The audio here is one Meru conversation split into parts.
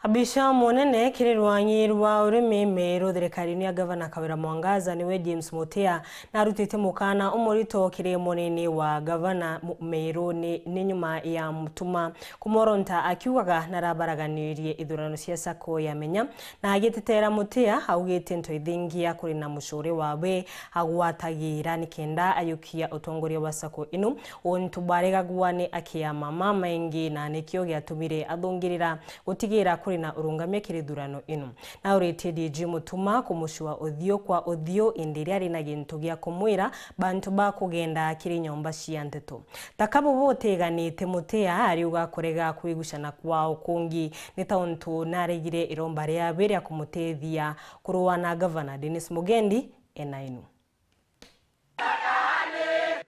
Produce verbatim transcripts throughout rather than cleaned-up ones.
Abisha munene kiri rwang'i rwa urimi Meru thirikarine ya Gavana Kawira Mwangaza niwe James Mutia, na arutite mukana umurito kiri munini wa Gavana Mu-, Meru ni, ni nyuma ya Mutuma kumworonta akiugaga narabaraganirie ithurano cia sacco ya Menya, na agitetera Mutia augite nto ithingia kuri na mucuri wawe agwatagira nikenda ayukia utongoria wa sacco ino. Untu bwaregagua ni akiama mamaingi na nikio giatumire athungirira gutigira kuri na urungamia kiri thurano ino. Na uritie D G Mutuma kumucua uthiu kwa uthiu indi riria ari na gintu gia kumwira bantu ba kugenda kiri nyomba cia nteto. Taka bubu utiganite Mutia ariuga kurega kwigucana kwao kungi ni ta untu naregire iromba riawe ria kumutethia kurua na Gavana Dennis Mugendi ena inu.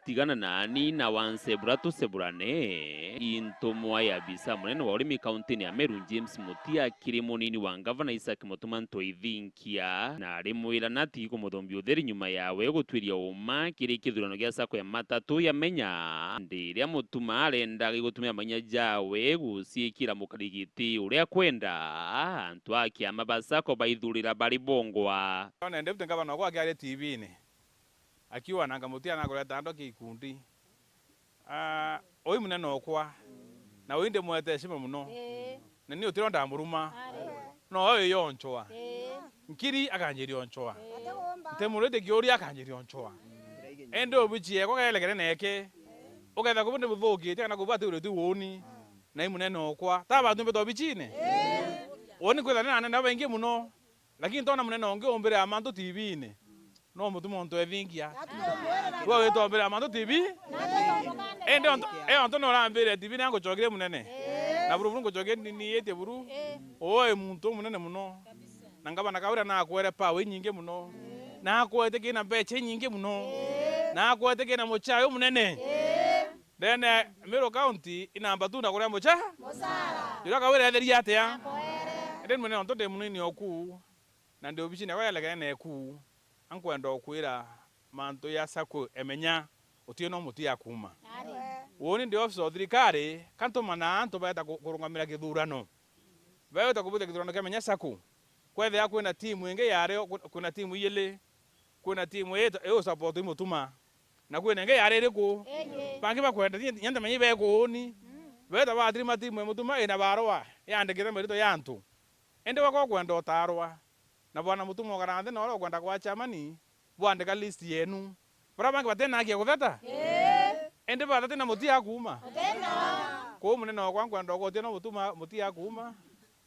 Tigana nani na wansebura tuseburane. Intumwa ya abisa munene wa urimi kauntini ya Meru James Mutia kiri munini wa Gavana Isaac Mutuma Ntoithinkia, na arimwira natigi kumuthumbia utheri nyuma yawe gutwiria uma kiri kithurano gia sacco ya matatu ya Menya. Indi riria Mutuma arenda gutumira mainya jawe guciikira mukarigiti uria akwenda, antu a kiama ba sacco baithurira bari bongwa. One deputy governor wakwa akiaria T V-ini. Akiuga, na nkamutia na kureta antu kia ikundi. Ah, ui munene okwa, na ui ndimwete heshima muno. Ii. Na ni utiro ndamuruma. Ari. No ui yonchoa. Ii. Nkiri akanjiria onchoa. Ii. Ntemurite kiuria akanjiria onchoa. Indi ubichi yekwa gaelegere neke. Uketha kubu ndimuthukitie kana kubu atiurite uuni. Na i munene okwa. Ta bantu mbita ubichine? Ii. Uuni kwitha ni na anene babaingi muno. Lakini ntona munene ungi umbire mantu T V-ini. No Mutuma Ntoithinkia. We witombire mantu T V? Indi onto, e onto no urambire T V-ini nguchokire munene. Na buru buru nguchokire ni, niitie buru. Ui muntu umunene muno. Na Gavana Kawira nakwere power inyingi muno. Nakwete kina mbecha inyingi muno. Nakwete kina muchayo munene. Ndene Meru County i namba two na kuria mucha. Mucara. Jura Kawira etheria atia? Indi munene onto ndi munini oku. Na ndi obicine yakwa ya Legene neku, ankwenda ukwira mantu ya sacco emenya, uti no muti ya kuuma. Ari. Uuni ndi ofisa o thirikari, kantumanaa antu baeta ku-, kurungamira kithurano. Baeta kubuthia kithurano kia Menya sacco. Kwethia kwina timu ingi yari o, ku-, kwina timu ijili, kwina timu ii, ii usupport i Mutuma. Na kwina ingi yari iriku? Ingi. Bangi bakwenda, nyie, nyie ndamenya ibeku uuni. Mm. Baeta bathirima timu i Mutuma ina barua, yandikite marito ya antu. Indi waka ukwenda utaarwa, na bwana Mutuma ukara nthi na uria ukwenda kwa chairman, bwandika list yenu. Baria bangi bati na haki ya kutheta? Ii. Indi bathete na muti ya kuuma? Muti na. Kuu munene wakwa nkwenda ugutia no mutuma muti ya kuuma.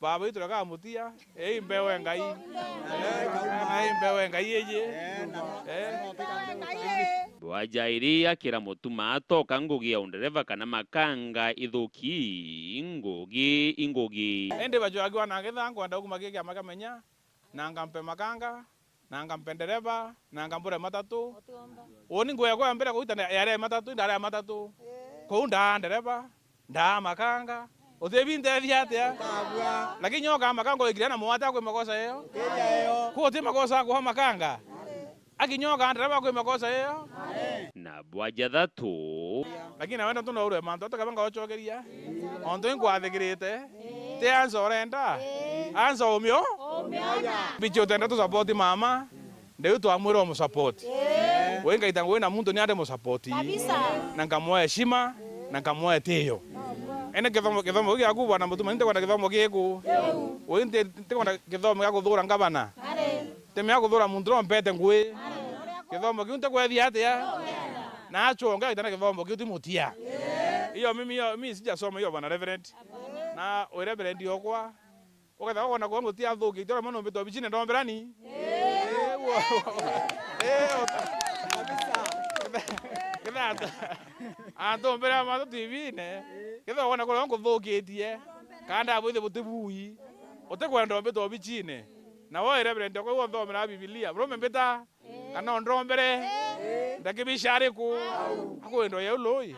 Baba itu reka mutia, ei mbewe Ngai. Na ei mbewe Ngai iji. Eh. Bwajairi akira Mutuma atoka ngugi ya undereva kana makanga ithuki, ngugi, ingugi. Indi bajwagi wana ngetha nkwenda kuma giki amaka menya, na ngampe makanga, na ngampe ndereva, na ngambure matatu. Uuni ngugi yakwa ya mbere kuita yari ya matatu, indari ya matatu. Kuu ndaa ndereva, ndaa makanga. Uti bintethia atia? Lakini nyoka makanga uikiria na mwata kwi makosa iyo. Kuu uti makosa kwa makanga. Akinyoka ndereva kwi makosa iyo. Na bwaja thatu. Lakini nawe nontu no urwe mantu atakaba ngaochokeria. Ontu inkwathikirite. Ti ansa urenda. Ansa umio. Bichi utenda tu support mama. Ndiu twamwira umusupport. Wi ngaita ngugi na muntu ni ande musupport. Kabisa. Na nkamwa heshima, na nkamwa etio. Ene kithomo, kithomo giaku bwana Mutuma, ntikwenda kithomo giku. Wi nti-, ntikwenda kithomo gia kuthura ngavana. Ntimea kuthura muntu no mpete ngui. Kithomo kiu ntikwethia atia? Na achonga itana kithomo kiu ti mutia. Iyo mimi, iyo, mimi sijasoma hiyo, bwana Reverend. Na wi Reverend okwa, ukethagwa wona kwa mutia athukitie, uria mwana umbite obicine ndombera ni? Ii, guo. Ii, uta-, kithata. Antu mbere ya mantu T V-ine, kethagwa wona kuria nkuthukitie, kana ndabwithie buti bui, utikwenda umbite obicine. Na we Reverend okwa iwe unthomera Bibilia, murume mbita, kana undrombere, ndakibisha ariku? Akwendwa yeu lui,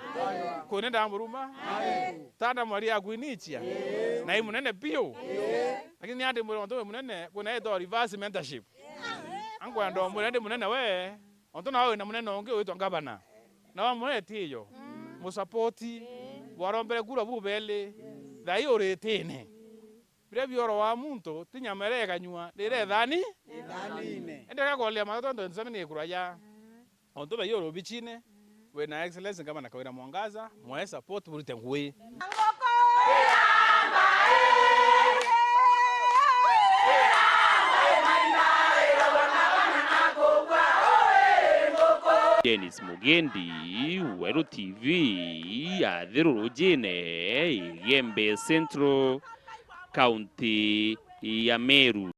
kwine ndamuruma, tanda mwari ya kwinichia, na i munene piu. Lakini ni andi mwira untu wi munene, kwina ito reverse mentorship. Ankwenda umwira ndi munene we, ontu nawe wina munene ungi witwa ngavana. Na wamwira etiyo, musapoti, bwarombere kura bubeli, thai uritine. Biria bioro wa muntu, ti nyama iria ikanyua, ni iria ithani. Ithanine. Ende gakolia matatu tontu nsemi ni ikuraja. Ontu bai uru bichine, wina Excellency Ngavana Kawira Mwangaza, mwe support burite ngui. Dennis Mugendi, Weru T V, Athiru Rujine, Igembe Central, County ya Meru.